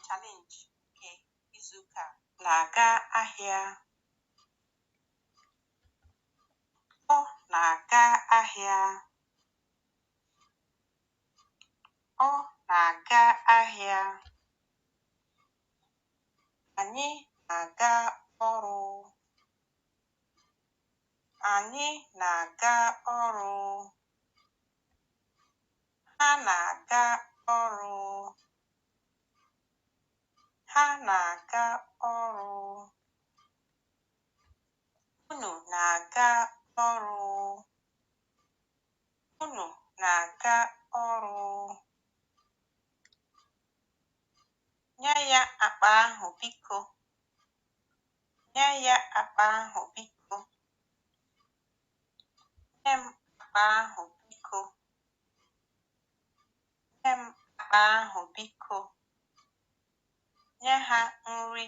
Challenge nke izuụka a. Na-aga ahịa. Ọ na-aga ahịa. Ọ na-aga ahịa. Anyị na-aga ọrụ. Anyị na-aga ọrụ. Ha na-aga ọrụ. Ha na-aga ọrụ. Unu na-aga ọrụ. Unu na-aga ọrụ. Nye ya akpa ahụ biko. Nye ya akpa ahụ biko. Nye m akpa ahụ biko. Nye m akpa ahụ biko. Nye ha nri.